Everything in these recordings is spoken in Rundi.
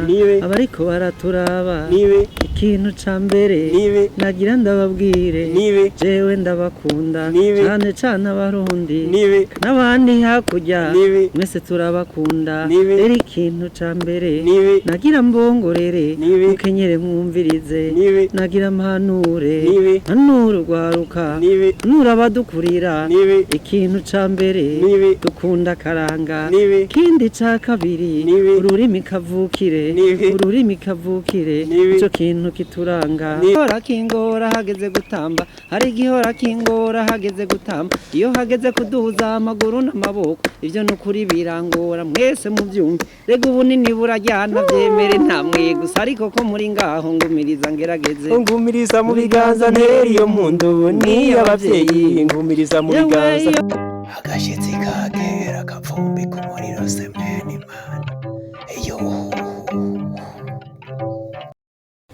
Nibe. Abariko baraturaba, Nibe. ikintu ca mbere Nibe. nagira ndababwire, Nibe. jewe ndabakunda Nibe. cane cane Abarundi Nibe. n'abandi hakurya, Nibe. mwese turabakunda. Nibe. Rero ikintu ca mbere Nibe. nagira mbongorere, Nibe. mukenyere mwumvirize, Nibe. nagira mpanure, Nibe. mpanure urwaruka, Nibe. mpanure abadukurira. Nibe. Ikintu ca mbere, Nibe. dukunda akaranga. Nibe. Ikindi ca kabiri, Nibe. ururimi kavukire, Nibe. ururimi kavukire, Nibe. ico kintu kituranga. Nibe. Hora kingora hageze gutamba, hari igihora kingora hageze gutamba, iyo hageze kuduza amaguru n'amaboko, ivyo nukuri birangora, mwese muvyumve. Rega ubunini burajyana, vyemere ntamwe gusa, ariko ko muri ngaho ngumiriza ngerageze. Ngumiriza mu biganza ntera iyo mpundu ni abavyeyi, ngumiriza mu biganza. Agashitsi ka kera kapfumbika umuriro se mwene Imana yuhu.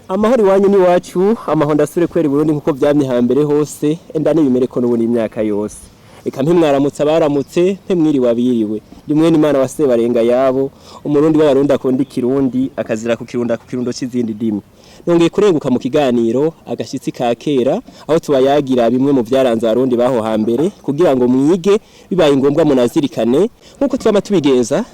Amahoro iwanyu n'iwacu, amahoro ndasubire kwera i Burundi nkuko vyamye hambere hose, enda n'ibimere ko n'ubundi imyaka yose. Reka mpe mwaramutse abaramutse, mpe mwiriwe abiriwe. Ndi mwene Imana wa Sebarenga yabo, Umurundi w'Abarundi akunda ikirundi, akazira ku kirunda ku kirundo c'izindi ndimi. Nongeye kurenguka mu kiganiro Agashitsi ka Kera, aho tubayagira bimwe mu vyaranze Abarundi baho hambere, kugira ngo mwige, bibaye ngombwa munazirikane. Nkuko twama tubigenza,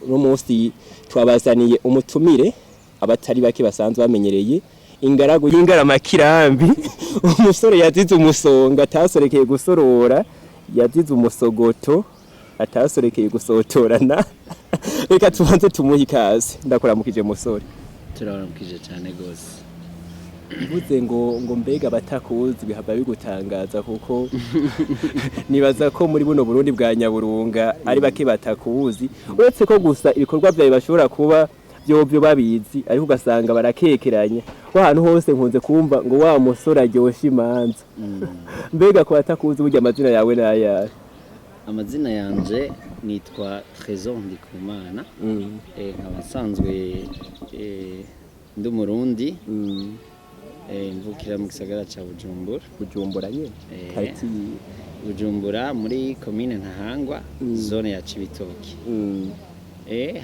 uno munsi twabazaniye umutumire abatari bake basanzwe bamenyereye, ingaragu y'ingaramakirambi, umusore yazize umusonga atasorekeye gusorora, yazize umusogoto atasorekeye gusotorana. Reka tubanze tumuhe ikaze. Ndakuramukije, musore. Turabaramukije cyane gose. Mvuze ngo mbega batakuzi bihava bigutangaza, kuko nibaza ko muri buno Burundi bwa Nyaburunga ari bake batakuzi, uretse ko gusa ibikorwa vyawe bashobora kuba vyovyo babizi, ariko ugasanga barakekeranya. Ko ahantu hose nkunze kumva ngo wa musore aryosha imanza. Mbega ko batakuzi, burya amazina yawe n'ayahe? Amazina yanje nitwa Trésor Ndikumana. Nkaba nsanzwe ndi Umurundi, mvukira mu gisagara ca Bujumbura. Bujumbura nyene? Quartier? Bujumbura, muri komine Ntahangwa, zone ya Cibitoke.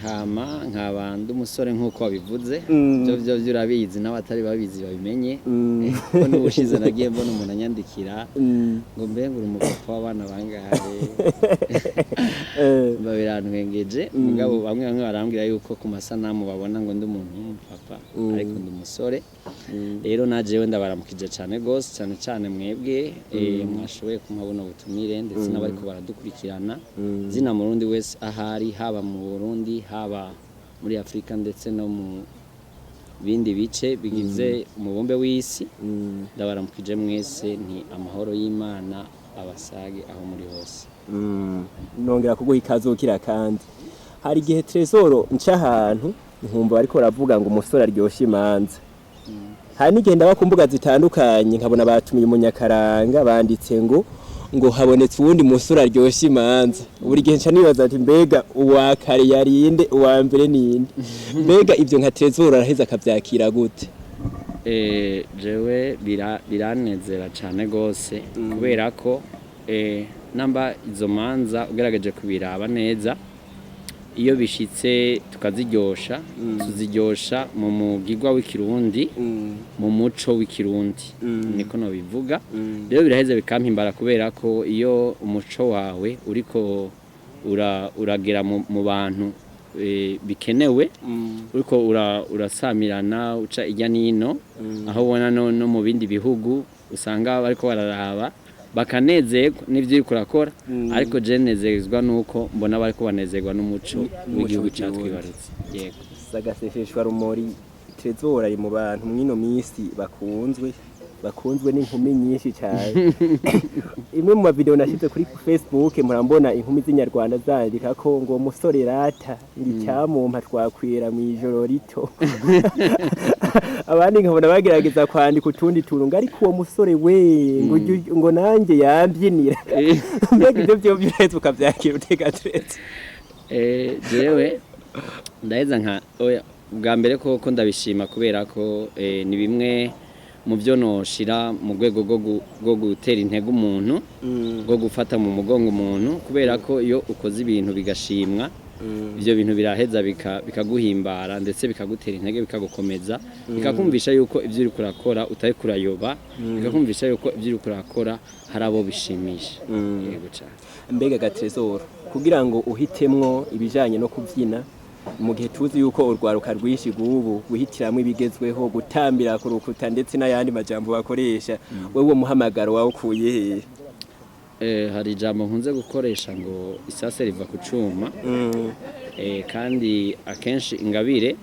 Hama nkaba ndi umusore nk'uko wabivuze. Byo urabizi, n'abatari babizi babimenye, ko n'ubushize nagiye mbona umuntu anyandikira ngo mbe ngo uri umupapa w'abana bangahe? Mba birantwengeje, mugabo bamwe bamwe barambwira yuko ku masanamu babona ngo ndi umuntu w'umupapa, ariko ndi umusore. Rero najewe ndabaramukije cyane gose, cyane cyane mwebwe mwashoboye kumpa buno butumire, ndetse n'abariko baradukurikirana. Zina Murundi wese ahari, haba mu Burundi, haba muri Afurika, ndetse no mu bindi bice bigize umubumbe w'isi, ndabaramukije mwese, nti amahoro y'Imana abasage aho muri hose. Nongera kuguha ikaze ukira. Kandi hari igihe, Tresor, nca ahantu nkumva bariko baravuga ngo umusore aryosha imanza. Hari n'igihe ndaba ku mbuga zitandukanye nkabona batumiye umunyakaranga, banditse ngo habonetse uwundi musore aryosha imanza. Buri gihe nca nibaza ati mbega uwa kare yarinde, uwa mbere ninde? Mbega ibyo nka Tresor araheza akavyakira gute? Jewe biranezera cyane gose, kubera ko namba izo manza ugerageje kubiraba neza, iyo bishitse tukaziryosha, tuziryosha mu mugigwa w'Ikirundi, mu muco w'Ikirundi, niko nobivuga. Rero biraheze bikampimbara, kubera ko iyo umuco wawe uriko uragera mu bantu bikenewe, uriko urasamirana uca ijya nino, aho ubona no mu bindi bihugu usanga bariko bararaba bakanezerwa n'ivyo uriko urakora. Ariko je nezezwa nuko mbona bariko banezerwa n'umuco w'igihugu w'igihugu. Catwibarutse, yego. Sagaseseshwa rumori, Trezor ari mu bantu mwino minsi bakunzwe n'inkumi nyinshi cyane. Imwe mu mavideo nashize kuri Facebook, murambona inkumi z'Inyarwanda zandika ko ngo musore rata ngo icyamumpa twakwira mu ijoro rito, abandi nkabona bagerageza kwandika utundi tuntu ngo ariko uwo musore we ngo ngo nanjye yambyinira. Mbega ibyo byo byose ukabyakira utega, Trezor? Jewe ndaheza nka oya, bwa mbere koko ndabishima, kubera ko ni bimwe mu byo noshira mu rwego rwo gutera intege umuntu, rwo gufata mu mugongo umuntu, kubera ko iyo ukoze ibintu bigashimwa. Ivyo bintu biraheza bikaguhimbara ndetse bikagutera intege, bikagukomeza, bikakumvisha yuko ivyo uriko urakora utari kurayoba, bikakumvisha yuko ivyo uriko urakora hari abo bishimisha. Yego cane. Mbega ga Trésor, kugira ngo uhitemwo ibijanye no kubyina, mu gihe tuzi yuko urwaruka rwinshi rw'ubu guhitiramwo ibigezweho, gutambira ku rukuta ndetse n'ayandi majambo bakoresha, wewe uwo muhamagaro wawukuye hehe? Hari ijambo nkunze gukoresha ngo isase riva ku cuma. Kandi akenshi ingabire,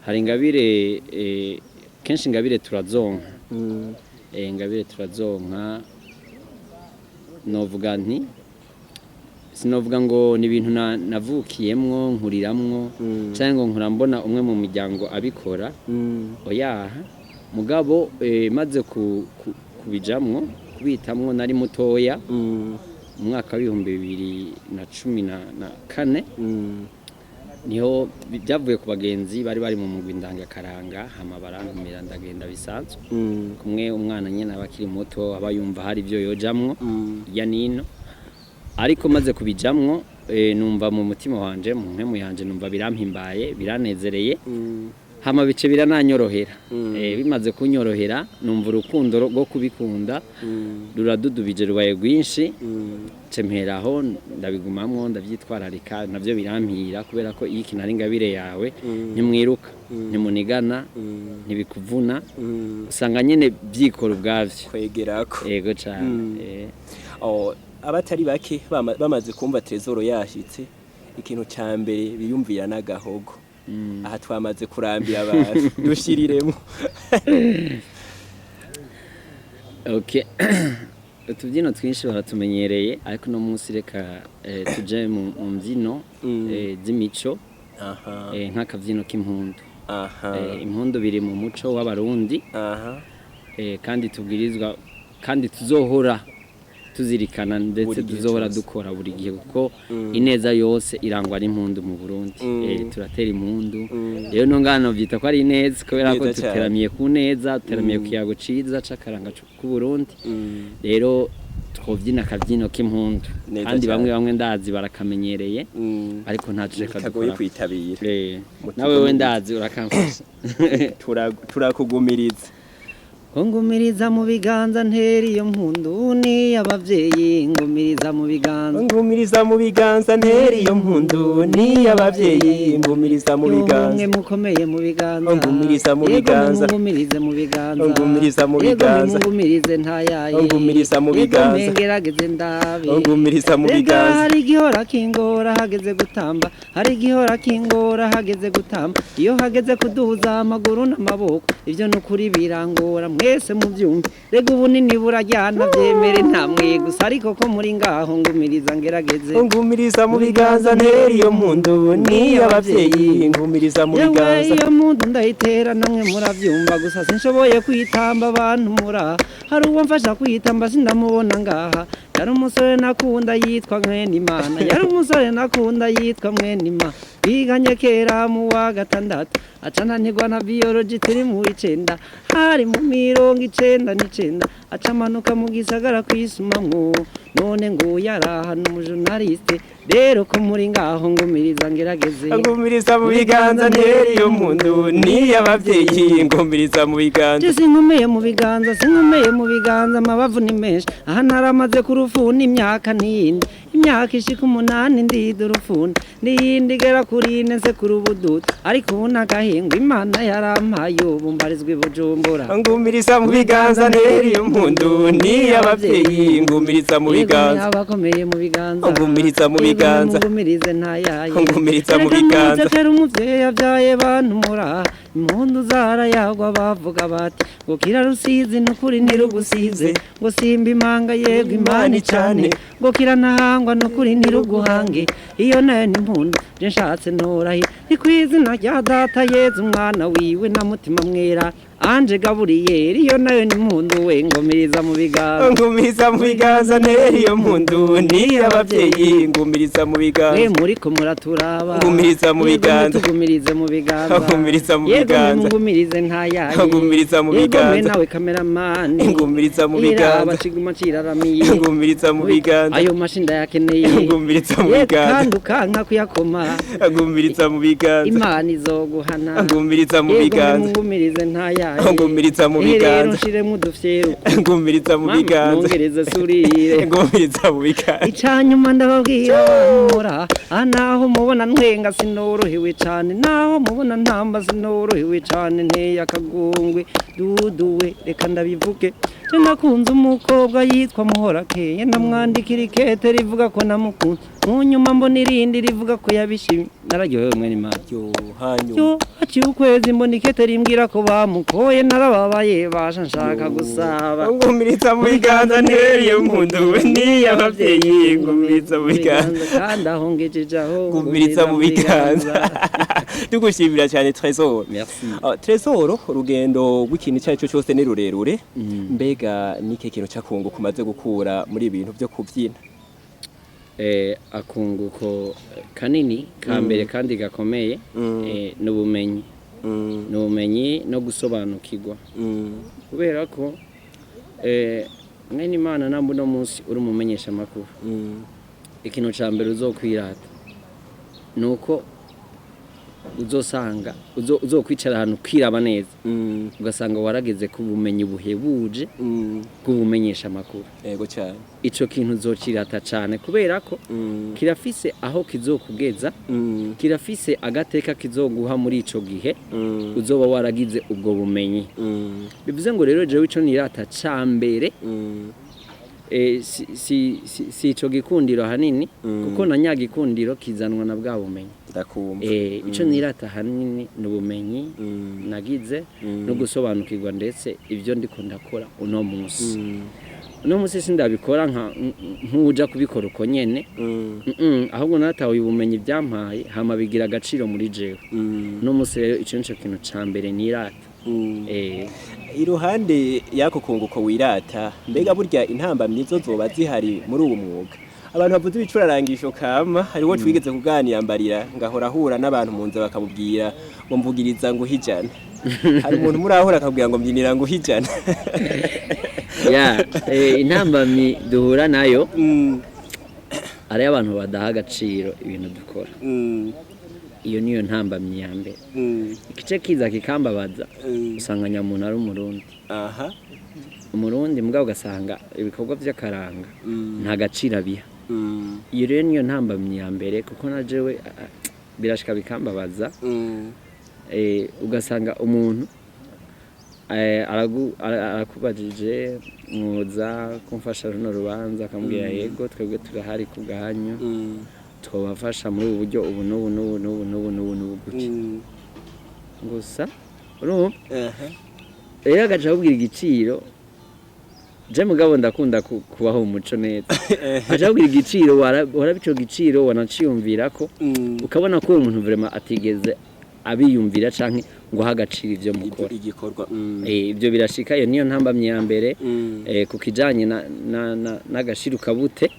hari ingabire, kenshi ingabire turazonka. Ingabire turazonka. Novuga nti sinovuga ngo ni ibintu navukiyemwo nkuriramwo cyangwa ngo nkura mbona umwe mu miryango abikora, oyaha. Mugabo maze kubijamwo, kubitamwo nari mutoya, mu mwaka wa 2014, niho byavuye ku bagenzi bari bari mu mugwi ndangakaranga, hama barantumira ndagenda bisanzwe. Kumwe umwana nyene aba akiri muto aba yumva hari ibyo yojamwo iya nino, ariko maze kubijamwo numva mu mutima wanje, mu mpemu yanje, numva birampimbaye, biranezereye, hama bice birananyorohera. Bimaze kunyorohera numva urukundo rwo kubikunda ruradudubije, rubaye rwinshi, mperaho ndabigumamwo, ndabyitwararika, navyo birampira, kubera ko iyo ikintu ari ingabire yawe ntimwiruka, ntimunigana, ntibikuvuna, usanga nyene byikora ubwavyo. Kwegerako. Yego cane. Oh, abatari bake bamaze kumva Trésor yashitse, ikintu ca mbere biyumvira n'agahogo. Aha twamaze kurambira abantu, dushiriremo. Okay. Utubyino twinshi baratumenyereye, ariko uno munsi reka tuje mu mbyino z'imico, nk'akabyino k'impundu. Impundu biri mu muco w'Abarundi, kandi tubwirizwa kandi tuzohora tuzirikana ndetse Buri gihe tuzohora cose. dukora buri gihe, kuko ineza yose irangwa n'impundu mu Burundi. Turatera impundu. Rero no ngano byita ko ari ineza, kubera ko Neza cane. duteramiye ku neza, duteramiye ku kiyago ciza c'akaranga k'u Burundi. Rero twovyina akabyino k'impundu. Neza Kandi cane. bamwe bamwe ndazi barakamenyereye, ariko ntacu reka Bitagoye dukora. kwitabira. Nawe we ndazi urakamfasha. Turakugumiriza. Ngumiriza mu biganza ntera iyo mpundu ni abavyeyi, ngumiriza mu biganza. Ngumiriza mu biganza ntera iyo mpundu ni abavyeyi, ngumiriza mu biganza. Mwe mukomeye mu biganza. Ngumiriza mu Yego, biganza. mungumirize mu biganza. Ngumiriza mu Yego, biganza. mungumirize ntayaye. Ngumiriza mu Yego, biganza. ngerageze ndabe. Ngumiriza mu Rega biganza. hari igihora kingora hageze gutamba, hari igihora kingora hageze gutamba, iyo hageze kuduza amaguru n'amaboko, ivyo nukuri birangora, mwese muvyumve. Rega ubunini burajyana, vyemere ntamwe gusa, ariko ko muri ngaho ngumiriza ngerageze. Ngumiriza mu biganza ntera iyo mpundu ni abavyeyi, ngumiriza mu Yewe, biganza. iyo mpundu ndayitera namwe muravyumva, gusa sinshoboye kwitamba abantu muraha. Hari uwo mfasha kwitamba sindamubona ngaha. Yari umusore nakunda yitwa Mwenimana, yari umusore nakunda yitwa Mwenima, biganye kera mu wa gatandatu, acananirwa na biology turi mu 9, hari mu 99, acamanuka mu gisagara kwisumamwo, none ngo yaraha n'umujournaliste. Rero ko muri ngaho ngumiriza ngerageze. Ngumiriza mu biganza ntera iyo mpundu ni abavyeyi, ngumiriza mu biganza. Je sinkomeye mu biganza, sinkomeye mu biganza, amabavu ni menshi aha, naramaze kurufuna imyaka n'iyindi, imyaka ishika 8 ndida urufuna n'iyindi igera kuri 4 nse kuri ubududu, ariko ubu n'agahingwa Imana yarampaye, ubu mbarizwa i Bujumbura. Ngumiriza mu biganza ntera iyo mpundu ni abavyeyi, ngumiriza mu biganza. Abakomeye mu biganza. Ngumiriza mu biganza. Ngumirize ntayaye. Ngumiriza mu biganza. Kera umuvyeyi yabyaye bantu muraha, impundu zarayagwa, bavuga bati ngo kira Rusizi nukuri ntirugusize, ngo simba imanga yego Imana icane, ngo kira ntahangwa nukuri ntiruguhange, iyo nayo ni impundu. Je nshatse ntorahi ni kw'izina rya Data Yezu Umwana wiwe na Mutima Mwera. Anje Gaburiyeri, iyo nayo ni mpundu we, ngumiriza mu biganza. Ngumiriza mu biganza, ntera iyo mpundu ni ababyeyi, ngumiriza mu We biganza. Muriko muraturaba. Ngumiriza mu Yego, biganza. mutugumirize mu biganza. Ngumiriza mu Yego, biganza. mungumirize ntayaye. Ngumiriza mu Yego, mwe biganza. nawe kameramani. Ngumiriza mu Iraba biganza. kiguma ciraramiye. Ngumiriza mu biganza. Ayo mashi ndayakeneye. Ngumiriza mu Yego, biganza. kandi ukanka kuyakoma. Ngumiriza mu biganza. Imana izoguhana. Ngumiriza mu Yego, biganza. mungumirize ntayaye. Ngumiriza mu Ehe, rero biganza. nshiremo udufyeru. Ngumiriza mu Mama, biganza. nongereze surire. Ngumiriza mu biganza. Icanyuma ndababwira, bamura naho mubona ntwenga sinorohewe cane, naho mubona ntamba sinorohewe cane, nteye akagongwe duduwe. Reka ndabivuge, je nakunze umukobwa yitwa Muhorakeye, ndamwandikira ikete rivuga ko namukunze, mu nyuma mbona irindi rivuga ko yabishimye, nararyohewe mwene Imana. Yo, hanyuma? Yo, haciye ukwezi mbona ikete rimbwira ko bamukoye, narababaye basha nshaka gusaba. Ngumiriza mu biganza, ntera iyo mpundu ni ababyeyi, ngumiriza mu biganza. Kandi aho ngejeje aho. Ngumiriza mu biganza. Tugushimira cyane, Trésor. Merci. Ah, Trésor, urugendo rw'ikintu icyo ari cyo cyose ni rurerure. Mbega nike kintu cyakunguka umaze gukura muri ibintu byo kubyina? Akunguko kanini ka mbere kandi gakomeye n'ubumenyi, n'ubumenyi no gusobanukirwa, kubera ko mwene Imana namba uno munsi uri umumenyesha amakuru, ikintu ca mbere uzokwirata ni uko uzosanga uzokwicara ahantu ukiraba neza, ugasanga warageze ku bumenyi buhebuje bw'ubumenyesha amakuru. Yego cyane. Ico kintu uzocirata cane kubera ko kirafise aho kizokugeza, kirafise agateka kizoguha muri ico gihe uzoba waragize ubwo bumenyi. Bivuze ngo rero jewe ico nirata ca mbere si ico gikundiro hanini, kuko na nya gikundiro kizanwa na bwa bumenyi. Ndakumva. Ico nirata hanini ni ubumenyi nagize no gusobanukirwa, ndetse ibyo ndiko ndakora uno munsi, uno munsi sindabikora nka nk'uja kubikora uko nyene. Ahubwo natahuye ubumenyi byampaye, hama bigira agaciro muri jewe. Uno munsi rero ico nico kintu ca mbere nirata. Iruhande y'ako kunguko wirata, mbega burya intambamyi zo zoba zihari muri uwo mwuga? Abantu bavuze ibicurarangisho kama, hariho twigeze kuganira, mbarira ngahora ahura n'abantu mu nzira bakamubwira ngo mvugiriza ngo uhijana. Hari umuntu murahura akabwira ngo mbyinira ngo uhijana? Ya, intambamyi duhura nayo ari abantu badaha agaciro ibintu dukora. Iyo niyo ntambamyi ya mbere. Igice kiza kikambabaza, usanga nyamuntu ari Umurundi, Umurundi mugabo ugasanga ibikorwa by'akaranga nta gaciro abiha. Iyo rero niyo ntambamyi ya mbere, kuko na jewe birashika bikambabaza. Ugasanga umuntu arakubajije mwoza kumfasha runo rubanza, akamubwira yego, twebwe turahari ku bwanyu, twabafasha muri ubu buryo ubu n'ubu n'ubu n'ubu n'ubu n'ubu n'ubu gutya. Gusa urumva rero agaca akubwira igiciro. Je mugabo ndakunda kubaho umuco neza. Aca akubwira igiciro, waraba ico giciro wanaciyumvira ko ukabona ko uwo muntu vraiment atigeze abiyumvira canke ngo ahe agaciro ivyo mukora. Igikorwa. Ibyo birashika, iyo niyo ntambamyi ya mbere. Ku kijanye n'agashirukabute,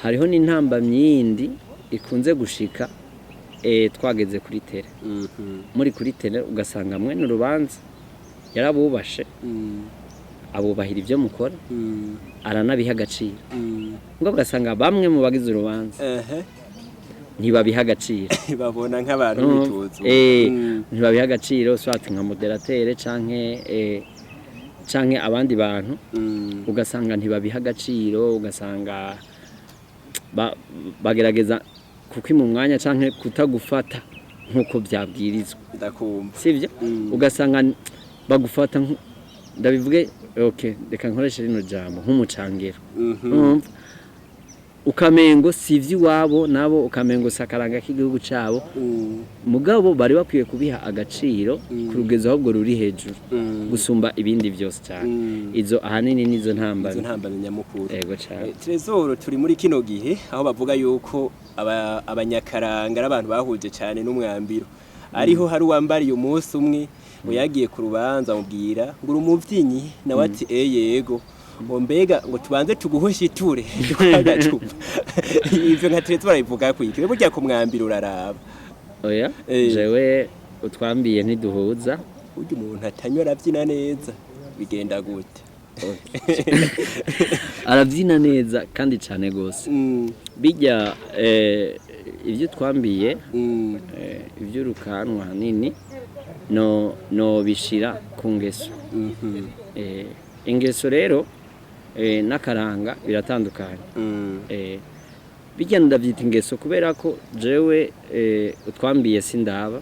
hariho n'intambamyi yindi ikunze gushika twageze kuri terrain. Muri kuri terrain ugasanga mwene urubanza yarabubashe, abubahira ibyo mukora, aranabiha agaciro, ngo ugasanga bamwe mu bagize urubanza ntibabiha agaciro. Babona nk'abantu bituzu. Ntibabiha agaciro, soit nka modérateur canke abandi bantu, ugasanga ntibabiha agaciro, ugasanga bagerageza kukwima umwanya canke kutagufata nk'uko byabwirizwa. Ndakumva. Sivyo? Ugasanga bagufata ndabivuge, okay, reka nkoreshe rino jambo, nk'umucangero. Urumva? Ukamengo si ivy'iwabo nabo, ukamengo si akaranga k'igihugu cabo. Mugabo bari bakwiye kubiha agaciro ku rugezo ahubwo ruri hejuru gusumba ibindi byose cyane. Izo ahanini nizo Izo ntambamyi. Ntambamyi nyamukuru. Yego cyane. Trésor, turi muri kino gihe aho bavuga yuko abanyakaranga ari abantu bahuje cyane n'umwambiro, ariho hari uwambariye umunsi umwe. Ngo yagiye ku rubanza amubwira ngo uri umuvyinyi, nawe ati yego, ngo mbega ngo tubanze tuguhushiture agacupa. Ivyo nka Trezor arabivuga kwiki? Burya kumwambira uraraba? Oya. Jewe utwambiye ntiduhuza. Burya umuntu atanywa aravyina neza, bigenda gute? Arabyina neza kandi cyane gose. Bijya ibyo twambiye, iby'urukanwa hanini no bishira ku ngeso. Ingeso rero n'akaranga biratandukanye. Bijya ndabyita ingeso kubera ko jewe utwambiye sindaba.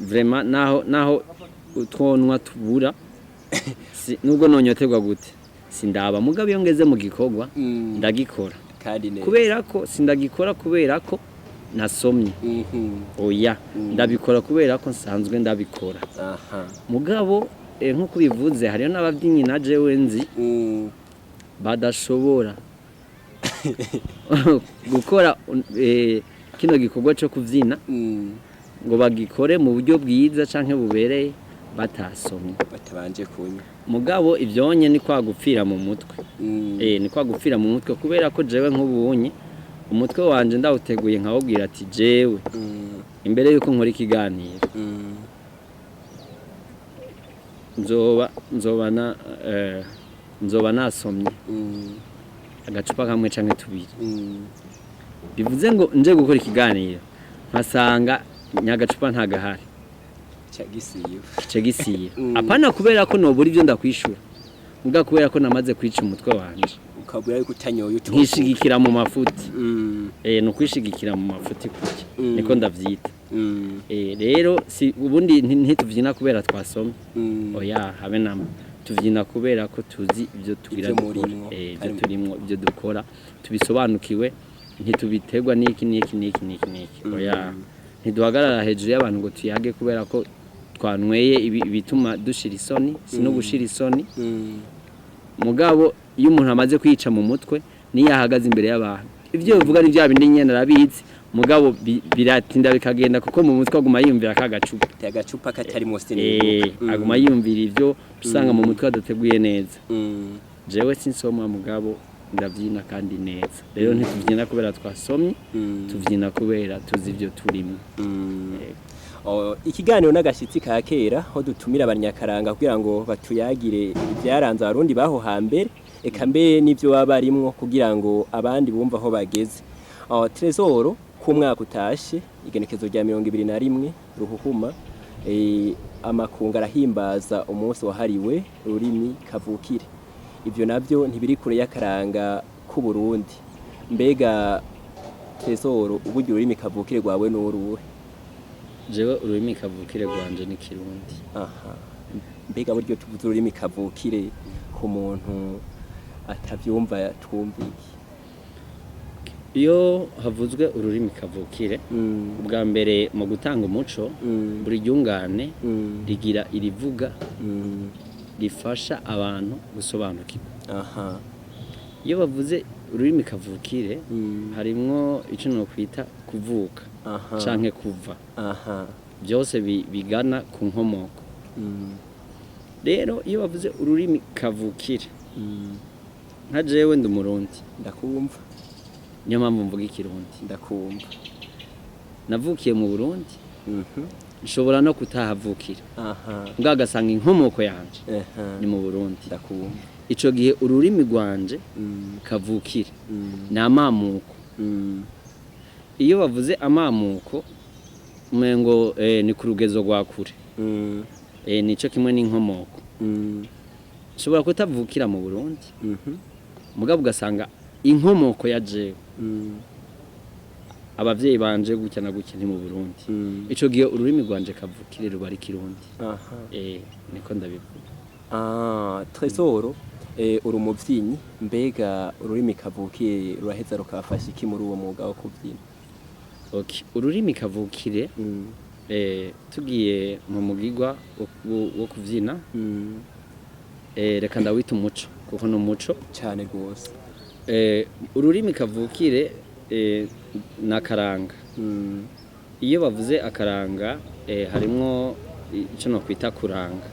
Vraiment naho utwonwa tubura nubwo nonyoterwa gute sindaba, mugabo iyo ngeze mu gikorwa ndagikora. Kandi neza. Kubera ko sindagikora kubera ko nasomye. Oya, ndabikora kubera ko nsanzwe ndabikora. Mugabo nk'uko ubivuze, hariyo n'ababyinnyi na jewe nzi badashobora gukora kino gikorwa cyo kubyina ngo bagikore mu buryo bwiza canke bubereye batasomye. Batabanje kunywa. Mugabo ivyonye ni kwa gupfira mu mutwe. Ni kwa gupfira mu mutwe, kubera ko jewe nk'ubunye umutwe wanje ndawuteguye nkawubwira ati jewe imbere yuko nkora ikiganiro nzoba nasomye agacupa kamwe canke tubiri. Bivuze ngo nje gukora ikiganiro nkasanga nyagacupa ntagahari, Cagisiyo. Kice gisiye. Apana kubera ko nobura ivyo ndakwishura, muga kubera ko namaze kwica umutwe wanje. Ukabura yuko utanyoye utuvuga. Nkishigikira mu mafuti. No kwishigikira mu mafuti kurya. Niko ndavyita. Rero si ubundi ntituvyina kubera twasomye. Oya, habe namba. Tuvyina kubera ko tuzi ibyo tugira Ivyo dukora. murimwo. Ibyo turimwo, ibyo dukora tubisobanukiwe, ntitubiterwa n'iki n'iki n'iki n'iki n'iki. Oya, ntiduhagarara hejuru y'abantu ngo tuyage kubera ko twanyweye ibituma dushira isoni, si no gushira isoni. Mugabo iyo umuntu amaze kwica mu mutwe, niyo ahagaze imbere y'abantu, ibyo bivuga ni bya bindi nyene arabizi, mugabo biratinda bikagenda kuko mu mutwe aguma yiyumvira ka gacupa. Agacupa katari munsi. Aguma yiyumvira ivyo, usanga mu mutwe adateguye neza. Jewe sinsoma, mugabo ndavyina kandi neza. Rero ntituvyina kubera twasomye, tuvyina kubera tuzi ivyo turimo. Oh, ikiganiro n'agashitsi ka kera, aho dutumira abanyakaranga kugira ngo batuyagire ibyaranze abarundi baho hambere, eka mbere n'ivyo baba barimwo, kugira ngo abandi bumve aho bageze. Oh, Trezor, ku mwaka utashe, igenekezo rya 21 Ruhuhuma, amakungu arahimbaza umunsi wahariwe ururimi kavukire. Ivyo navyo ntibiri kure y'akaranga k'u Burundi. Mbega Trezor, uburyo ururimi kavukire rwawe n'uruhe? Jewe ururimi kavukire rwanje ni Kirundi. Aha. Mbega buryo tuvuze ururimi kavukire, ku muntu atavyumva twumva iki? Iyo havuzwe ururimi kavukire, ubwa mbere mu gutanga umuco, buri ryungane rigira irivuga rifasha abantu gusobanukirwa. Iyo bavuze ururimi kavukire, harimwo ico nokwita kuvuka canke kuva, byose bigana ku nkomoko. Rero iyo bavuze ururimi kavukire, nka jewe ndi Umurundi. Ndakumva. Niyo mpamvu mvuga Ikirundi. Ndakumva. Navukiye mu Burundi, nshobora no kutahavukira, mbwa agasanga inkomoko yanje ni mu Burundi. Ndakumva. Ico gihe ururimi rwanje kavukire ni amamuko. Iyo bavuze amamuko, umengo ni ku rugezo rwa kure. Nico kimwe n'inkomoko. Nshobora kutavukira mu Burundi, mugabo ugasanga inkomoko ya jewe, abavyeyi banje gutya na gutya, ni mu Burundi. Ico gihe ururimi rwanje kavukire ruba ari Kirundi. Niko ndabivuga. Ah, Tresor, uri umuvyinyi. Mbega ururimi kavukire ruraheza rukafasha iki muri uwo mwuga wo kuvyina? Okay. Ururimi kavukire, tugiye mu mugigwa wo kuvyina, reka ndawita umuco kuko ni umuco. Cane gose. Ururimi kavukire ni akaranga. Iyo bavuze akaranga, harimwo Ico nokwita kuranga.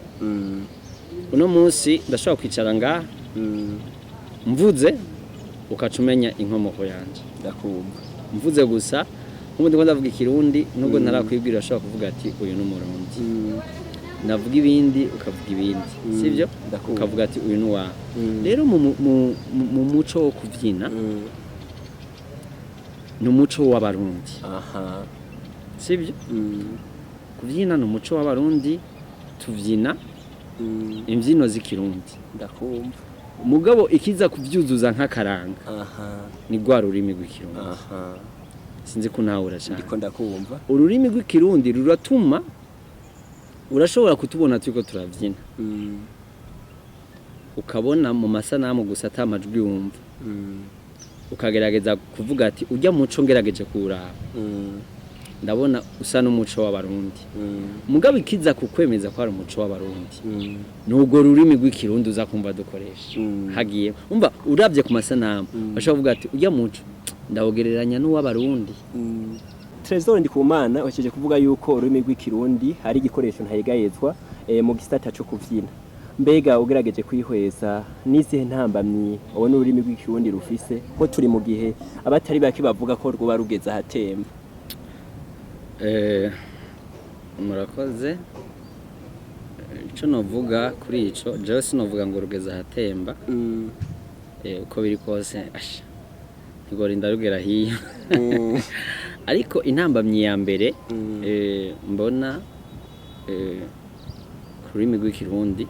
Uno munsi ndashobora kwicara ngaha, mvuze ukaca umenya inkomoko yanje. Ndakumva. Mvuze gusa nk'ubu ndiko ndavuga Ikirundi, nubwo ntarakwibwira, urashobora kuvuga ati: "Uyu ni Umurundi." Navuga ibindi, ukavuga ibindi, sibyo? Ndakumva. Ukavuga ati: "Uyu ni uwawe." Rero mu muco wo kubyina, ni umuco w'Abarundi, sibyo? Kubyina ni umuco w'Abarundi, tubyina imbyino z'Ikirundi. Ndakumva. Mugabo ikiza kubyuzuza nk'akaranga ni rwa rurimi rw'Ikirundi. Sinzi ko nawe cyane. Ndiko ndakumva. Ururimi rw'Ikirundi ruratuma urashobora kutubona turiko turabyina, ukabona mu masanamu gusa ata majwi wumva, ukagerageza kuvuga ati: "Ujya muco ngerageje kuwuraba, ndabona usa n'umuco w'Abarundi." Mugabo ikiza kukwemeza ko ari umuco w'Abarundi ni urwo rurimi rw'Ikirundi uza kumva dukoresha. Hagiye umva urabye ku masanamu, bashobora kuvuga ati: "Ujya muco ndawugereranya n'uw'Abarundi." Trésor Ndikumana, wakeje kuvuga yuko ururimi rw'Ikirundi hari igikoresho ntayegayezwa mu gisata cyo kuvyina. Mbega ugerageje kwihweza, n'izihe ntambamyi ubona ururimi rw'Ikirundi rufise, ko turi mu gihe abatari bake bavuga ko rwoba rugeze ahatemba? Murakoze. Ico novuga kuri ico, jewe sinovuga ngo rugeze ahatemba. Uko biri kose, asha, ntigorinda rugera hiyo. Ariko intambamyi ya mbere mbona ku rurimi rw'Ikirundi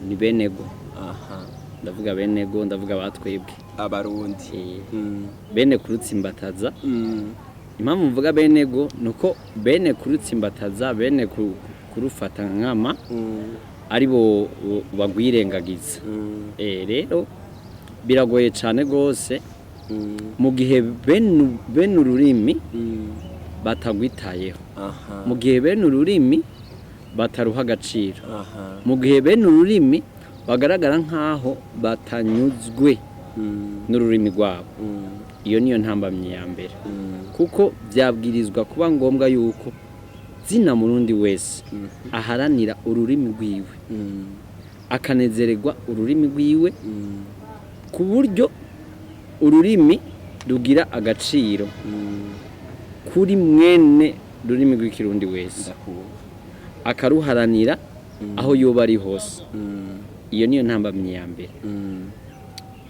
ni benego. Ndavuga benego, ndavuga batwebwe. Abarundi. Bene kurutsimbataza. Impamvu mvuga benego nuko bene kurutsimbataza, bene kurufata nkama, ari bo bagwirengagiza. Rero biragoye cyane rwose mu gihe bene ururimi batagwitayeho, mu gihe bene ururimi bataruha agaciro, mu gihe bene ururimi bagaragara nk'aho batanyuzwe n'ururimi rwabo. Iyo niyo ntambamyi ya mbere, kuko byabwirizwa kuba ngombwa yuko zina Murundi wese aharanira ururimi rwiwe, akanezererwa ururimi rwiwe, ku buryo ururimi rugira agaciro kuri mwene rurimi rw'Ikirundi wese, akaruharanira aho yoba ari hose. Iyo niyo ntambamyi ya mbere.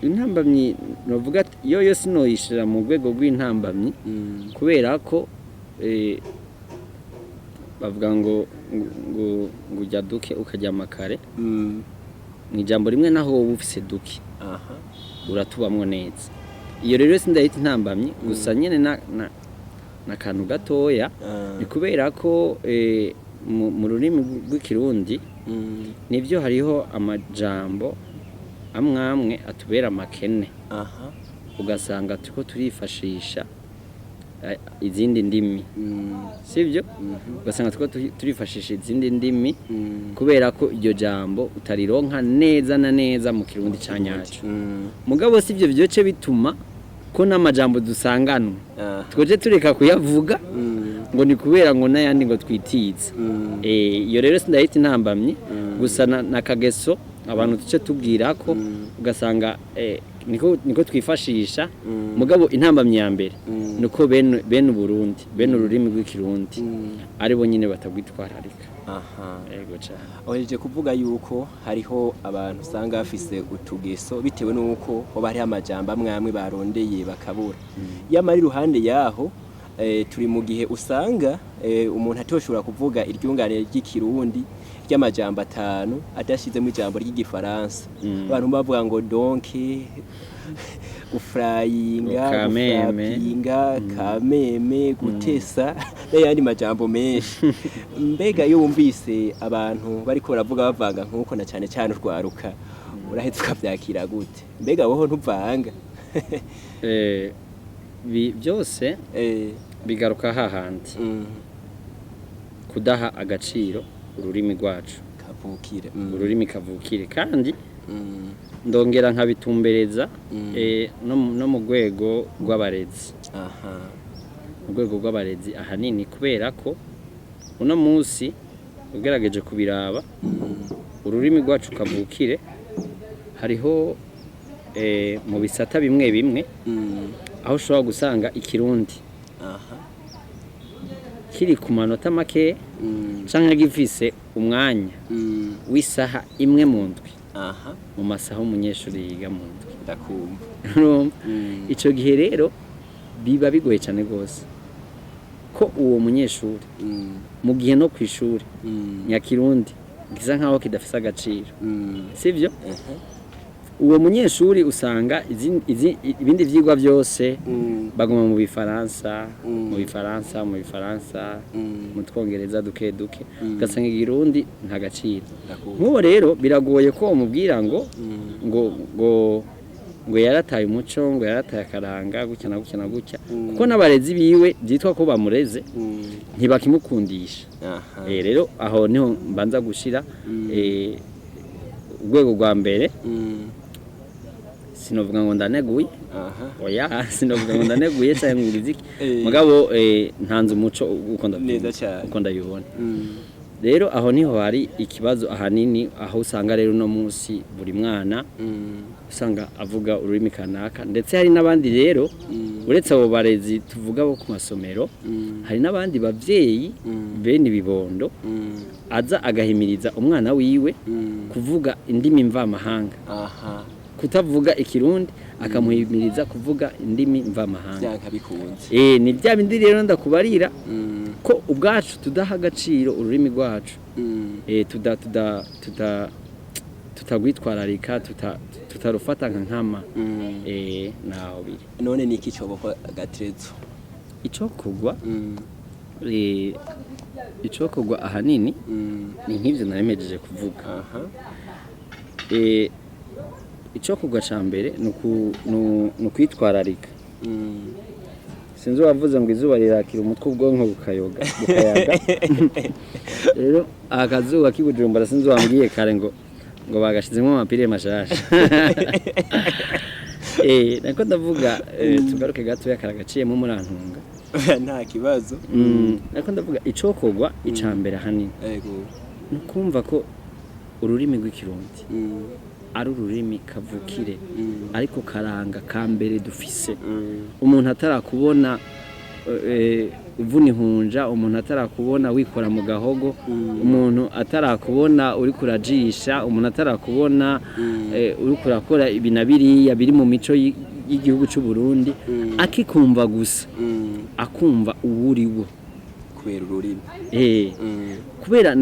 Intambamyi novuga ati yo yo sinoyishira mu rwego rw'intambamyi, kubera ko bavuga ngo ujya duke ukaryama kare. Mu ijambo rimwe, naho wowe ufise duke, uratubamwo neza. Iyo rero sindahita intambamyi, gusa nyene na kantu gatoya. Ni kubera ko mu rurimi rw'Ikirundi, nibyo, hariho amajambo amwe amwe atubera amakene, ugasanga turiko turifashisha izindi ndimi, sibyo? Ugasanga turiko turifashisha izindi ndimi kubera ko iryo jambo utarironka neza na neza mu Kirundi ca nyaco. Mugabo si ibyo byoce bituma ko n'amajambo dusanganwe twoje tureka kuyavuga ngo ni kubera ngo n'ayandi ngo twitize. Iyo rero sindahita intambamyi, gusa na kageso abantu tuce tubwira ko ugasanga niko twifashisha. Mugabo intambamyi ya mbere nuko bene Burundi, bene ururimi rw'Ikirundi, ari bo nyine batagwitwararika. Yego cyane. Ohereje kuvuga yuko hariho abantu usanga bafise utugeso bitewe n'uko hoba hariho amajambo amwe amwe barondeye bakabura. Yamara iruhande yaho, turi mu gihe usanga umuntu atoshobora kuvuga iryungane ry'Ikirundi ry'amajambo atanu adashizemo ijambo ry'Igifaransa. Abantu bavuga ngo donc, gufurayinga, Kameme. Gufurapinga, kameme, gutesa n'ayandi majambo menshi. Mbega iyo wumvise abantu bariko baravuga bavanga nk'uko, na cane cane urwaruka, uraheza ukavyakira gute? Mbega woho ntuvanga? Byose bigaruka hahandi kudaha agaciro ururimi rwacu kavukire. Ururimi kavukire. Kandi ndongera nkabitumbereza no mu rwego rw'abarezi, mu rwego rw'abarezi ahanini, kubera ko Uno munsi ugerageje kubiraba, ururimi rwacu kavukire hariho mu bisata bimwe bimwe aho ushobora gusanga Ikirundi kiri ku manota make canke gifise umwanya w'isaha imwe mu ndwi, mu masaha umunyeshuri yiga mu ndwi. Ndakumva. Urumva? Ico gihe rero biba bigoye cyane rwose ko uwo munyeshuri, mu gihe no ku ishuri nyakirundi gisa nkaho kidafise agaciro, sivyo? Uwo munyeshuri usanga ibindi vyigwa byose baguma mu Bifaransa, mu Bifaransa, mu Bifaransa, mu Twongereza duke duke, ugasanga Ikirundi nta gaciro. Ndakumva. Nk'uwo rero biragoye ko umubwira ngo ngo yarataye umuco, ngo yarataye akaranga, gutya na gutya na gutya, kuko n'abarezi biwe byitwa ko bamureze ntibakimukundisha. Rero aho niho mbanza gushira urwego rwa mbere. Sinovuga ngo ndaneguye, oya, sinovuga ngo ndaneguye cyangwa ngo ngize iki, mugabo ntanze umuco uko ndabyumva, Neza cyane. uko ndabibona. Rero aho niho hari ikibazo ahanini, aho usanga rero uno munsi buri mwana usanga avuga ururimi kanaka. Ndetse hari n'abandi rero, uretse abo barezi tuvuga bo ku masomero, hari n'abandi bavyeyi bene ibibondo aza agahimiriza umwana wiwe kuvuga indimi mvamahanga, kutavuga Ikirundi, akamuhimiriza kuvuga indimi mvamahanga. Byanka bikunze. Ni bya bindi rero ndakubarira ko ubwacu tudaha agaciro ururimi rwacu, tuda tuda tuda tutagwitwararika, tutarufata nka nkama. Naho biri. None ni iki cobokwa gaterezo? Icokorwa, icokorwa ahanini ni nk'ivyo naremejeje kuvuga. Icokorwa ca mbere ni ukwitwararika. Sinzi uwavuze ngo izuba rirakira umutwe ubwonko bukayoga bukayaga. Rero akazuba k'Ibujumbura, sinzi uwambwiye kare ngo bagashizemo amapire mashasha. Nako ndavuga, tugaruke gatoya karagaciyemo, murantunga. Nta kibazo. Nako ndavuga icokorwa ica mbere ahanini ni ukumva ko ururimi rw'Ikirundi ari ururimi kavukire, ariko karanga ka mbere dufise. Umuntu atarakubona uvuna ihunja, umuntu atarakubona wikora mu gahogo, umuntu atarakubona uri kurajisha, umuntu atarakubona uri kurakora ibi na biriya biri mu mico y'igihugu cy'u Burundi, akikumva gusa, akumva uwuri wo Kubera ururimi. Kubera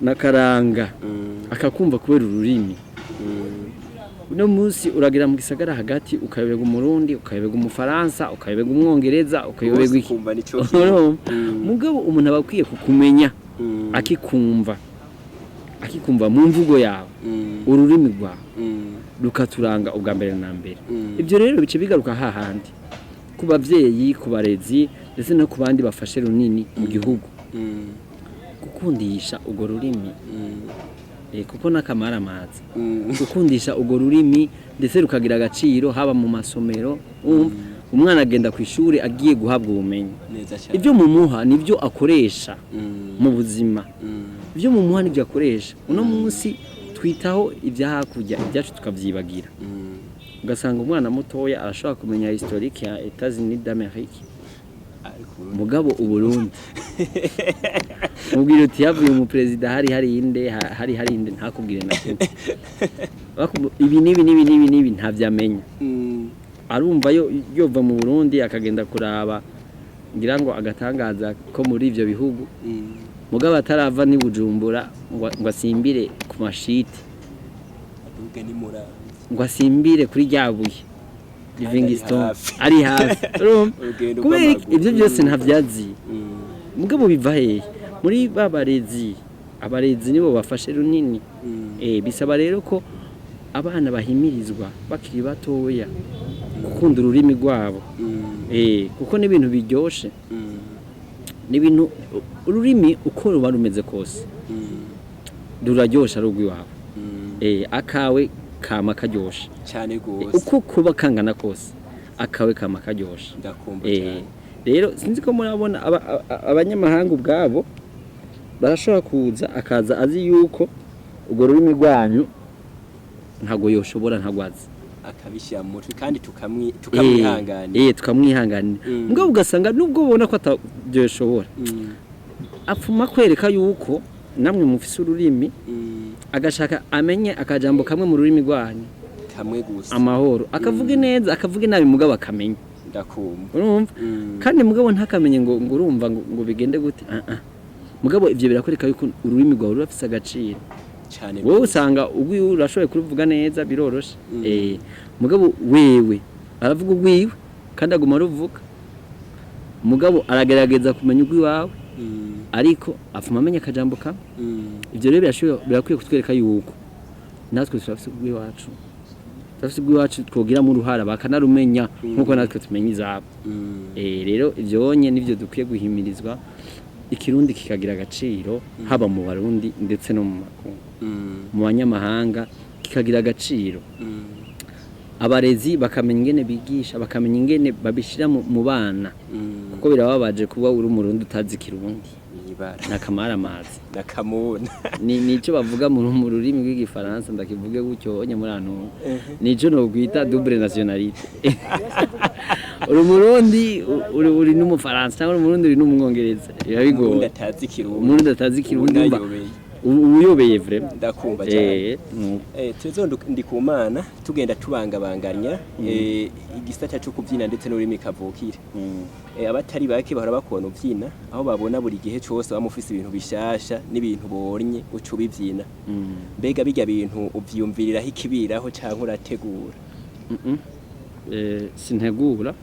nakaranga, akakumva kubera ururimi. Uno munsi uragera mu gisagara hagati ukayoberwa Umurundi, ukayoberwa Umufaransa, ukayoberwa Umwongereza, ukayoberwa Bose iki. Ukumva nico kimwe. Urumva? Mugabo umuntu aba akwiye kukumenya, akikumva, akikumva mu mvugo yawe, ururimi rwawe rukaturanga ubwa mbere na mbere. Ibyo rero bice bigaruka hahandi ku bavyeyi, ku barezi, ndetse no ku bandi bafashe runini mu gihugu, gukundisha urwo rurimi, kuko n'akamaramaza gukundisha urwo rurimi, ndetse rukagira agaciro haba mu masomero. Urumva, umwana agenda ku ishuri agiye guhabwa ubumenyi. Neza cyane. Ibyo mumuha nibyo akoresha mu buzima. Ibyo mumuha nibyo akoresha. Uno munsi twitaho ibya hakurya, ibyacu tukabyibagira. Ugasanga umwana mutoya arashobora kumenya historique ya États-Unis d'Amérique, Ariko mugabo Uburundi mubwira uti yavuye umuperezida hari inde, hari inde, ntakubwire na kimwe. Ibi n'ibi n'ibi n'ibi n'ibi ntavyamenya. Arumva yo yova mu Burundi akagenda kuraba ngira ngo agatangaza ko muri ivyo bihugu, mugabo atarava ni Bujumbura ngo asimbire ku mashiti, Aduge ni Muramvya. ngo asimbire kuri rya buye Livingstone. Hafi. Ari hafi. Urumva? Urugendo Kubera iki? rw'amaguru. Ivyo byose ntavyazi. Mugabo biva hehe? Muri ba barezi. Abarezi nibo bafashe runini. Bisaba rero ko abana bahimirizwa bakiri batoya gukunda ururimi rwabo, kuko n'ibintu biryoshe, n'ibintu ururimi uko ruba rumeze kose ruraryoshe ari urw'iwawe. Akawe kama karyoshe. Cyane gose. Uko kuba kangana kose, akawe kama karyoshe. Ndakumva cyane. Rero sinzi ko murabona abanyamahanga ubwabo barashobora kuza, akaza azi yuko urwo rurimi rwanyu ntabwo yoshobora, ntabwo azi. Akabishyira mu mutwe kandi tukamwihanganira. Tukamwihanganira. Mugabo ugasanga nubwo ubona ko atabyoshobora, apfuma kwereka yuko namwe mufise ururimi, agashaka amenye akajambo kamwe mu rurimi rwanyu. Kamwe gusa. Amahoro, akavuge neza, akavuge nabi, mugabo akamenya. Ndakumva. Urumva? Kandi mugabo ntakamenye ngo urumva ngo bigende gute. Ah ah, mugabo ivyo birakwereka yuko ururimi rwawe rurafise agaciro. Cyane. Wowe usanga ugwiwe urashoboye kuruvuga neza, biroroshe. Mugabo wewe aravuga ugwiwe kandi aguma aruvuga, mugabo aragerageza kumenya ugwiwawe, ariko apfuma amenya akajambo kamwe. Ivyo rero birakwiye kutwereka yuko natwe turafise ugwiwacu, turafise ugwiwacu twogiramo uruhara bakanarumenya nkuko natwe tumenya izabo. Rero ivyo onye nivyo dukwiye guhimirizwa, ikirundi kikagira agaciro haba mu Barundi ndetse no mu makungu, mu banyamahanga kikagira agaciro. Abarezi bakamenya ingene bigisha, bakamenya ingene babishira mu bana, kuko birababaje kuba uri umurundi utazi ikirundi. Mwibara. Nakamaramazi. Nakamubona. Ni nico bavuga mu rurimi rw'igifaransa, ndakivuge gutyo onye muri hano, nico nokwita double nationalité: uri umurundi, uri n'umufaransa, cyangwa uri umurundi uri n'umwongereza. Umurundi Birabigoye. atazi ikirundi. Umurundi atazi ikirundi, umva. Unayobeye. Uyobeye vraiment. Ndakumva cyane. Nuko. Tuzo Ndikumana, tugenda tubangabanganya igisata cyo kubyina ndetse n'ururimi kavukire. Abatari bake bahora bakubona ubyina, aho babona buri gihe cyose bamufise ibintu bishasha n'ibintu bonye uca ubibyina. Mbega bijya bintu uvyiyumviriraho ikibiraho canke urategura? Sintegura.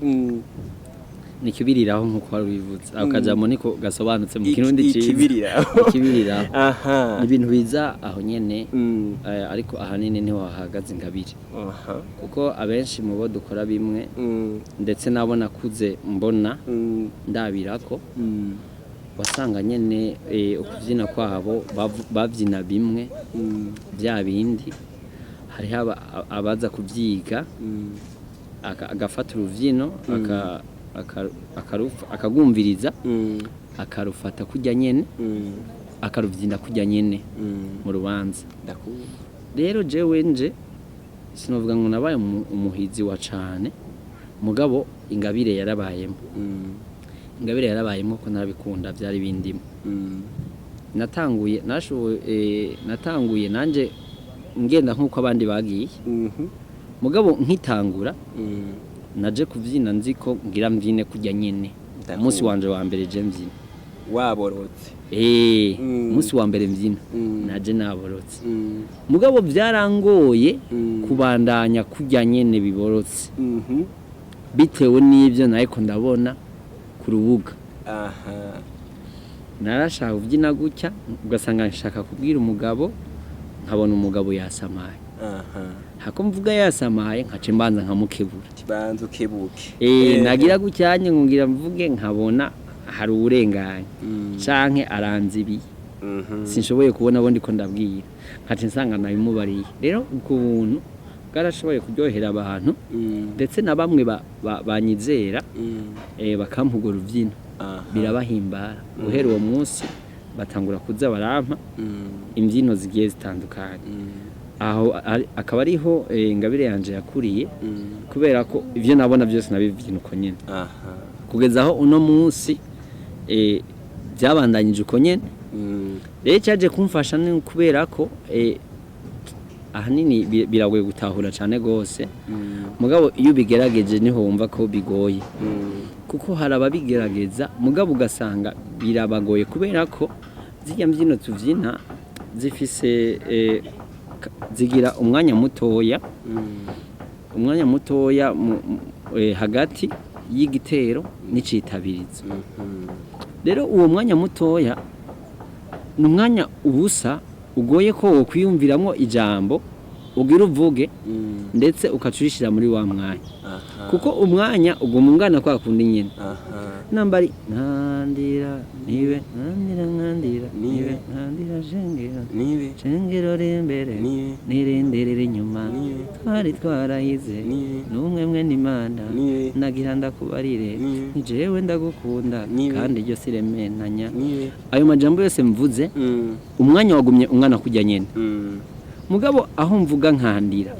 Nikibiriraho nkuko wari ubivuze, ako kajambo niko gasobanutse mu kirundi ciza. Ikibiriraho. Ikibiriraho. Aha. Ni ibintu biza aho nyene. Ariko ahanini niho hahagaze ingabire, kuko abenshi mu bo dukora bimwe, ndetse nabo nakuze mbona, ndabirako, wasanga nyene ukuvyina kwabo bavyina bimwe, bya bindi. Hariho abaza kuvyiga, agafata uruvyino, akagumviriza, akarufata kurya nyene, akaruvyina kurya nyene mu rubanza. Ndakumva. Rero jewe nje sinovuga ngo nabaye umuhizi wa cane, mugabo ingabire yarabayemo. Ingabire yarabayemo ko narabikunda, byari bindimo. Natanguye nashoboye, natanguye nanje ngenda nkuko abandi bagiye, mugabo nkitangura naje kuvyina nzi ko ngira mvyine kurya nyene. Umunsi wanje wa mbere je mvyina Waborotse. Umunsi wa mbere mvyina, naje naborotse, mugabo byarangoye kubandanya kurya nyene biborotse, bitewe n'ibyo nariko ndabona ku rubuga. Narashaka kubyina gutya, ugasanga nshaka kubwira umugabo, nkabona umugabo yasamaye. Hako mvuga yasamaye, nkaca mbanza nkamukebura. Tibanza ukebuke. Nagira gucyanye ngira mvuge, nkabona hari uwurenganye canke aranzibiye, sinshoboye kubona abo ndiko ndabwira, nkaca nsanga nabimubariye. Rero ubwo buntu bwarashoboye kuryohera abantu, ndetse na bamwe banyizera, bakampa urwo rubyino. Birabahimbara. Guhera uwo munsi batangura kuza barampa imbyino zigiye zitandukanye. Aho akaba ariho ingabire yanje yakuriye, kubera ko ivyo nabona byose nabivyina uko nyene, kugeza aho uno munsi byabandanyije uko nyene. Rero cyaje kumfasha ni kubera ko ahanini biragoye gutahura cyane gose, mugabo iyo ubigerageje niho wumva ko bigoye, kuko hari ababigerageza mugabo ugasanga birabagoye, kubera ko zirya mbyino tubyina zifise zigira umwanya mutoya, umwanya mutoya hagati y'igitero n'icitabirizo. Rero uwo mwanya mutoya ni umwanya ubusa ugoye ko wokwiyumviramo ijambo ugira uvuge, ndetse ukaca urishira muri wa mwanya. Kuko umwanya uguma ungana kwa kundi nyene. Namba ari nkandira nibe, nkandira, nkandira nibe, nkandira shengero, nibe, shengero riri imbere, Nibe. n'irindi riri inyuma, Nibe. twari twarahize, Nibe. n'umwe mwe n'Imana, Nibe. nagira ndakubarire, Nibe. ni jewe ndagukunda, Nibe. kandi iryo sirementanya. Nibe. Ayo majambo yose mvuze, umwanya wagumye ungana kujya nyene. Mugabo aho mvuga nkandira,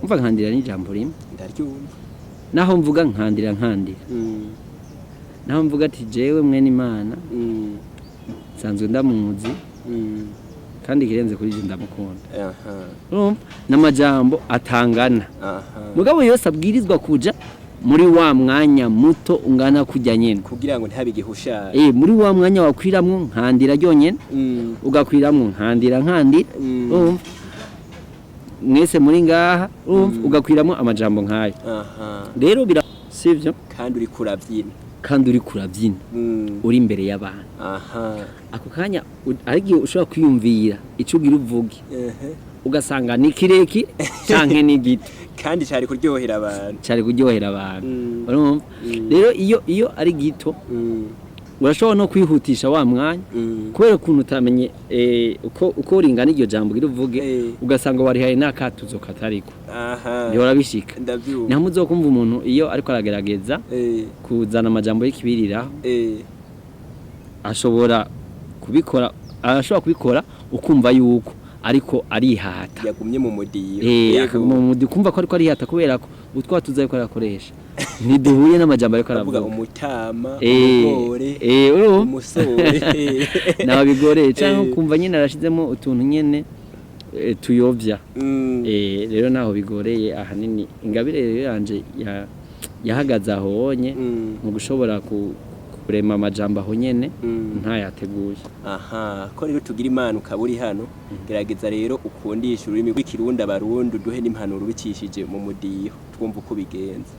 mvuga nkandira ni ijambo rimwe. Ndaryumva. Naho mvuga nkandira, nkandira, naho mvuga ati jewe mwene Imana, nsanzwe ndamuzi, kandi ikirenze kuri ibyo ndamukunda. Urumva n'amajambo atangana, mugabo yose abwirizwa kuja muri wa mwanya muto ungana kujya nyene. Kugira ngo ntihabe igihushane. Muri wa mwanya wakwiramwo nkandira ryonyene, ugakwiramwo nkandira, nkandira, urumva mwese muri ngaha, urumva ugakwiramwo amajambo nk'ayo. Rero bira sivyo? Kandi uri kurabyina. Kandi uri kurabyina, uri imbere y'abantu, ako kanya hari igihe ushobora kwiyumvira icyo ugira uvuge, ugasanga ni kirekire canke ni gito. Kandi cyari kuryohera abantu. Cari kuryohera abantu. Urumva rero iyo ari gito, urashobora no kwihutisha wa mwanya, kubera ukuntu utamenye uko ringana iryo jambo ugira uvuge, ugasanga warihaye n'akatuzo katariko. Bihora bishika. Ndabyumva. Niho muzokumva umuntu iyo ariko aragerageza kuzana amajambo y'ikibiriraho, ashobora kubikora, arashobora kubikora ukumva yuko ariko arihata. Yagumye mu mudiho. Akaguma mu mudiho, kumva ko ariko arihata kubera ko utwatuzo ariko arakoresha ntiduhuye n'amajambo ariko avuga. aravuga. Umutama, umugore, urumva? Umusore. Naho bigoreye cyangwa ukumva nyine arashizemo utuntu nyene tuyovya. Rero naho bigoreye ahanini ingabire rero yanje yahagaze aho wonye, mu gushobora kurema amajambo aho nyene, ntayateguye. Aha ko rero tugira Imana ukaba uri hano, gerageza rero ukundisha ururimi rw'Ikirundi Abarundi, uduhe n'impanuro ubicishije mu mudiho, twumva uko bigenza.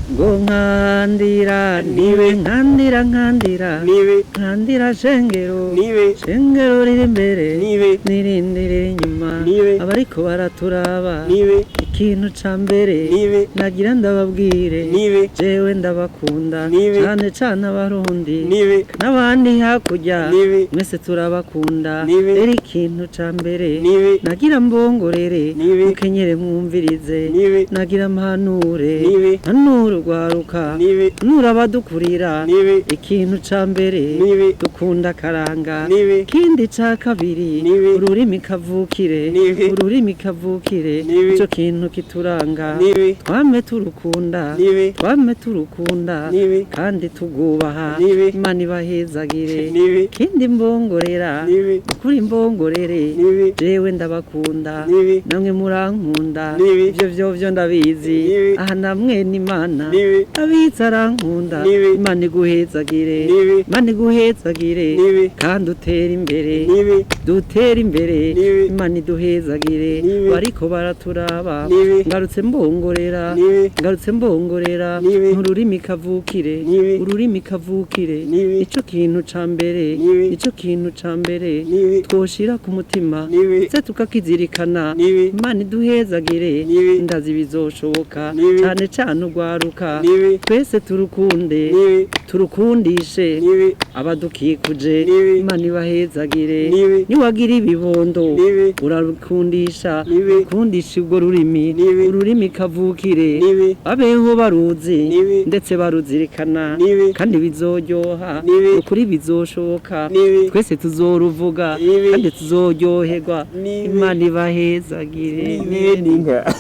Ngo nkandira nibe, nkandira, nkandira, nibe, nkandira shengero, nibe, shengero riri imbere, nibe, n'irindi riri inyuma, Nibe. abariko baraturaba, nibe, ikintu ca mbere nibe, nagira ndababwire, nibe, jewe ndabakunda, Nibe. cane cane Abarundi nibe, n'abandi hakurya, nibe, mwese turabakunda. Nibe. Rero ikintu ca mbere nibe, nagira mbongorere, Nibe. mukenyere mwumvirize, nibe, nagira mpanure, nibe, mpanure urwaruka, nibe, mpanure abadukurira, nibe, ikintu ca mbere, nibe, dukunda akaranga. Nibe. Ikindi ca kabiri, Nibe. ururimi kavukire, Nibe. ururimi kavukire, Nibe. ico kintu kituranga, nibe, twame turukunda, nibe, twame turukunda, nibe, kandi tugubaha. Nibe. Imana ibahezagire. Nibe. Ikindi mbongorera, nibe, kuri mbongorere, nibe, jewe ndabakunda, nibe, namwe murankunda. Nibe. Ivyo vyovyo ndabizi. Nibe. Aha namwe n'Imana, nibe, abizi arankunda. Nibe. Imana iguhezagire. Nibe. Imana iguhezagire, Nibe. kandi utere imbere, nibe, dutere imbere. Nibe. Imana iduhezagire. Nibe. Bariko baraturaba, Nibe. ngarutse mbongorera, Nibe. ngarutse mbongorera, Nibe. ururimi kavukire, Nibe. ururimi kavukire, Nibe. ico kintu ca mbere, Nibe. ico kintu ca mbere Nibe. twoshira ku mutima, Nibe. se tukakizirikana. Nibe. Imana iduhezagire. Nibe. Ndazi bizoshoboka, Nibe. cane cane urwaruka, Nibe. twese turukunde, nibe, turukundishe nibe, abadukikuje. Nibe. Imana ibahezagire. Nibe. Niwagira ibibondo, Nibe. urarukundisha, Nibe. ukundisha ubwo rurimi, Nibe. ururimi kavukire, Nibe. babeho baruzi, Nibe. ndetse baruzirikana, Nibe. kandi bizoryoha. Nibe. Ukuri bizoshoboka, Nibe. twese tuzoruvuga, Nibe. kandi tuzoryoherwa. Nibe. Imana ibahezagire. Nibe n'inka.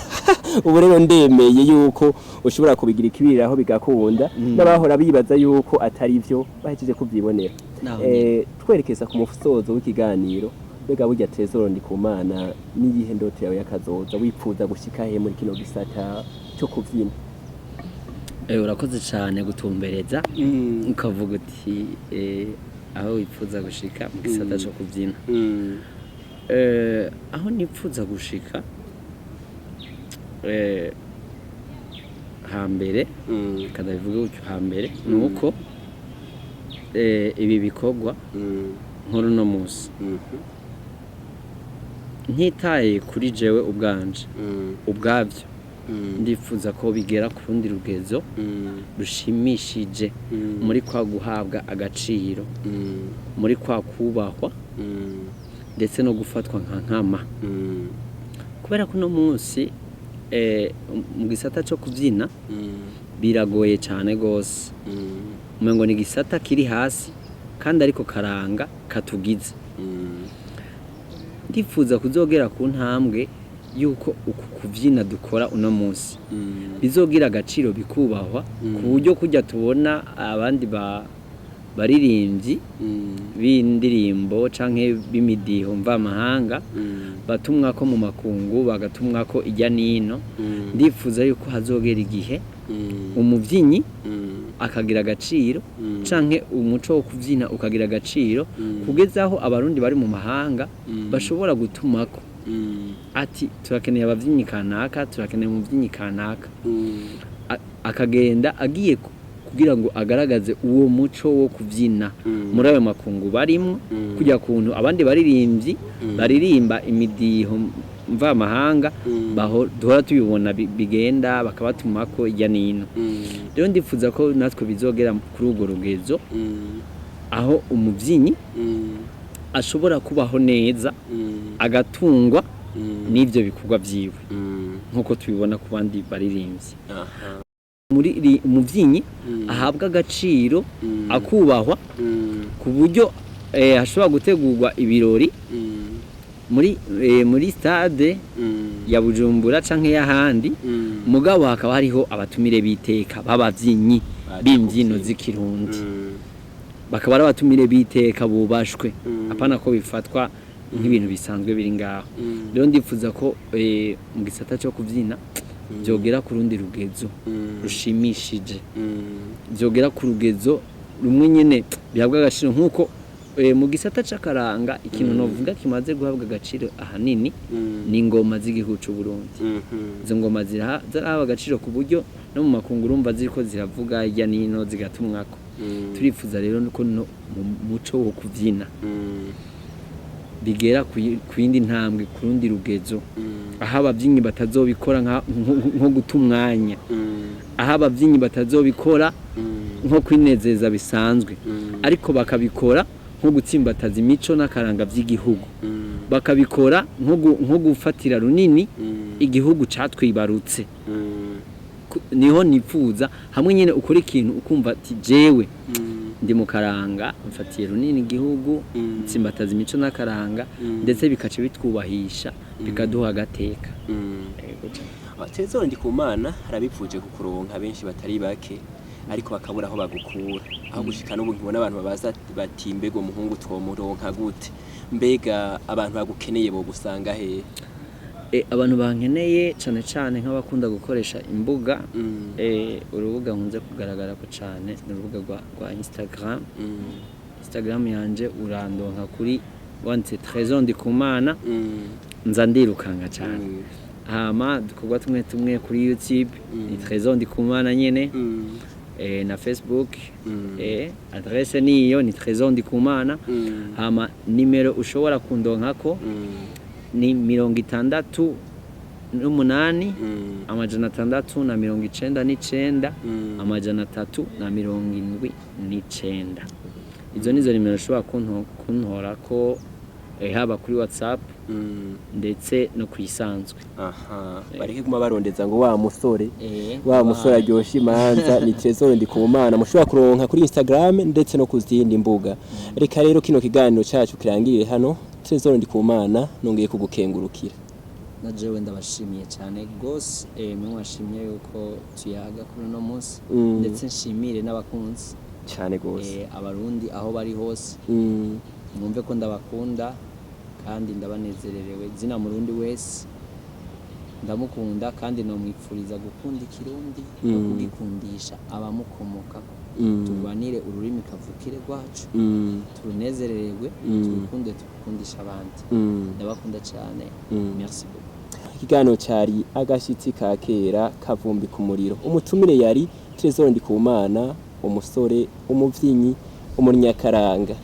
Ubu rero ndemeye yuko ushobora kubigira ikibiriraho bigakunda, n'abahora bibaza yuko atari byo bahejeje kubyibonera. Naho. Twerekeza ku musozo w'ikiganiro, mbega burya Tresor Ndikumana, n'iyihe ndoto yawe y'akazoza? Wipfuza gushika he muri kino gisata cyo kubyina? Urakoze cyane gutumbereza ukavuga uti aho wifuza gushika mu gisata cyo kubyina. Aho nipfuza gushika, hambere, kadabivuge gutyo, hambere ni uko ibi bikorwa nkuru no munsi, ntitaye kuri jewe ubwanje, ubwabyo. Ndifuza ko bigera ku rundi rugezo rushimishije muri kwa guhabwa agaciro, muri kwa kubahwa, ndetse no gufatwa nka nkama, kubera ko uno munsi mu gisata cyo kubyina biragoye cyane rwose. Umengo ni igisata kiri hasi kandi ariko karanga katugize. Ndifuza kuzogera ku ntambwe yuko uku kubyina dukora uno munsi bizogira agaciro, bikubahwa, ku buryo kujya tubona abandi baririmbyi b'indirimbo canke b'imidiho mvamahanga batumwa ko mu makungu, bagatumwa ko ijya nino. Ndifuza yuko hazogera igihe umubyinnyi akagira agaciro, canke umuco wo kubyina ukagira agaciro, kugeza aho Abarundi bari mu mahanga bashobora gutumako ati: "Turakeneye ababyinnyi kanaka, turakeneye umubyinnyi kanaka." Akagenda agiye kugira ngo agaragaze uwo muco wo kubyina muri ayo makungu barimwo, kujya kuntu abandi baririmbyi baririmba imidiho mvamahanga duhora tubibona bigenda bakabatumako ijya nino. Rero ndifuza ko natwe bizogera kuri urwo rugezo, aho umubyinnyi ashobora kubaho neza, agatungwa n'ibyo bikorwa byiwe, nk'uko tubibona ku bandi baririmbyi. Muri umubyinnyi ahabwa agaciro, akubahwa, ku buryo hashobora gutegurwa ibirori muri stade ya Bujumbura canke y'ahandi, mugabo hakaba hariho abatumire b'iteka b'abavyinnyi baje b'imbyino kuvyina. z'Ikirundi, bakaba ari abatumire b'iteka bubashwe, apana ko bifatwa nk'ibintu bisanzwe biri ngaho. Rero ndifuza ko mu gisata cyo kubyina byogera ku rundi rugezo rushimishije, byogera ku rugezo rumwe nyene bihabwa agaciro, nk'uko mu gisata c'akaranga ikintu novuga kimaze guhabwa agaciro ahanini ni ingoma z'igihugu c'u Burundi. Izo ngoma zirahabwa agaciro ku buryo no mu makungu urumva ziriko ziravuga hirya n'ino, zigatumwako. Turifuza rero ko no mu muco wo kuvyina bigera ku yindi ntambwe, ku rundi rugezo, aho abavyinnyi batazobikora nko guta umwanya, aho abavyinnyi batazobikora nko kwinezeza bisanzwe, ariko bakabikora nko gutsimbataza imico n'akaranga vy'igihugu, bakabikora nko gufatira runini igihugu catwibarutse. Niho nipfuza hamwe nyene ukora ikintu ukumva ati: "Jewe ndi mu karanga, mfatiye runini igihugu, ntsimbataza imico n'akaranga," ndetse bikaca bitwubahisha, bikaduha agateka. Yego cane. Trezor Ndikumana, harabipfuje kukuronka benshi batari bake, ariko bakabura aho bagukura, aho gushika n'ubu nkibona abantu babaza bati: "Mbega umuhungu twomuronka gute?" Mbega abantu bagukeneye bogusanga hehe? Abantu bankeneye, cane cane nk'abakunda gukoresha imbuga, urubuga nkunze kugaragarako cane ni urubuga rwa Instagram. Instagram yanje urandonka kuri wanditse Trezor Ndikumana, nza ndirukanga cane. Hama dukorwa tumwe tumwe kuri YouTube ni Trezor Ndikumana nyene, na Facebook, adresse niyo ni Trezor Ndikumana. Hama nimero ushobora kundonkako ni 68 699 379. Izo nizo nimero ushobora kuntorako, haba kuri WhatsApp ndetse no kuyisanzwe. Aha bareke kuma barondeza ngo wa musore, wa musore aryosha imanza ni Trezor Ndikumana, mushobora kuronka kuri Instagram ndetse no ku zindi mbuga. Reka rero kino kiganiro cacu kirangirire hano. Trezor Ndikumana, nongeye kugukengurukira. Na jewe ndabashimiye cyane gose, mwe mwashimye yuko tuyaga kuri uno munsi, ndetse nshimire n'abakunzi, cyane gose, Abarundi aho bari hose, mwumve ko ndabakunda kandi ndabanezererewe. Zina Murundi wese ndamukunda, kandi nomwipfuriza gukunda Ikirundi no kugikundisha abamukomokako. Turwanire ururimi kavukire rwacu, turunezerererwe, turukunde, turukundisha abandi. Ndabakunda cyane. Merci beaucoup. Ikiganiro cari Agashitsi ka Kera Kavumbi ku Muriro. Umutumire yari Trezor Ndikumana, umusore, umuvyinyi, umunyakaranga.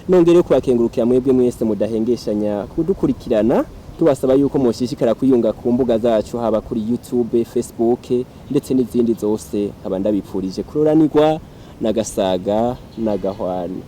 Nongere kubakengurukira mwebwe mwese mudahengeshanya kudukurikirana. Tubasaba yuko mwoshishikara kwiyunga ku mbuga zacu, haba kuri YouTube, Facebook ndetse n'izindi zose. Nkaba ndabipfurije kuroranirwa n'agasaga n'agahwane.